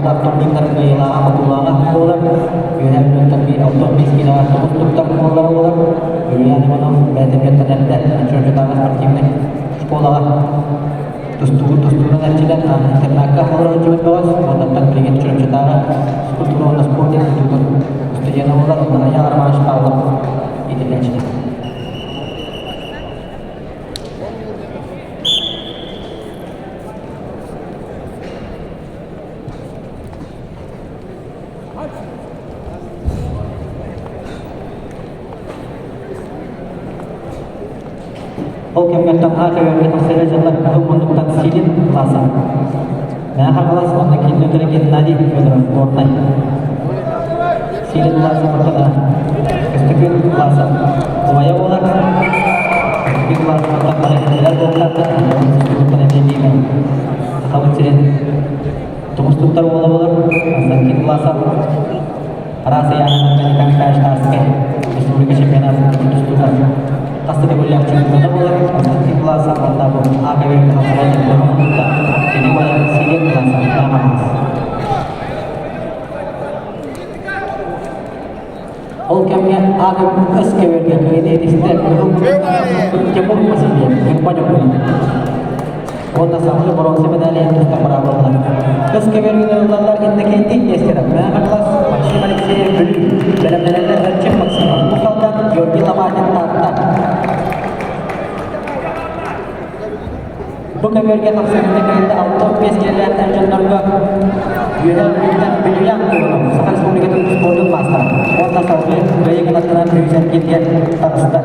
спортар турнирдар кыайыылааҕа хотуулааҕа буолар. Үөһээ Бүлүүттэн биир 65 киилэҕэ тоҕус туттар буоллара буолар. Юлиан Иванов бэйэтэ эрдэ Чурапчытааҕы спортивнай школаҕа тустуугун тустуунан эрчилэн интернакка олоро сылдьыбыт бөҕөс. Онтон билигин Чурапчытааҕы физкультура уонна спорт институтун студена буолар. Онно Айаал Романович Павлов иитиллээччитэ. Ол кэмҥэ таҥха көбөргө тахсара дьыллар кыһыл муннуктан Силин Власов, Мэҥэ Хаҥалас уонна кинилэр Геннадий Федоров Горнай. Силин Власов ортота Көстөкүүн Власов убайа буолар. Көстөкүүн Власов оттон бары кинилэр буолтаахтар, тустууттан эмиэ биир Сахабыт сирин тумус туттар уола буолар. Константин Власов араас ыйааһыннарга Николай Николаевич Тарскай республика чемпионатын тустууга хас да төгүллээх чемпиона буолар. Константин Власов уонна бу АКВ кытта кини убайа Силин Власов Наамахас. Ол кэмҥэ АК көбөргө кыайыы истэ Тимур Васильев Ньурба Ньургунун уонна салгыы боруонса медалиһын туста быраабыллар. Кыс көбөргө ыллаллар Иннокентий Нестеров, Мэҥэ Хаҥалас, Максим Алексеев Бүлүү, бэлэмнэнэллэр Эрчим Максимов, Уус Алдан, Георгий Лопатин Таатта. Бу көбүөргэ тахсыыны кытта 65 киилэлээх дьоннорго Үөһээ Бүлүүттэн Бүлүйээн Куонов Саха Республикатын спордун маастара уонна салгыы кыайыы кынаттанан үһүс эргииргэ таҕыста.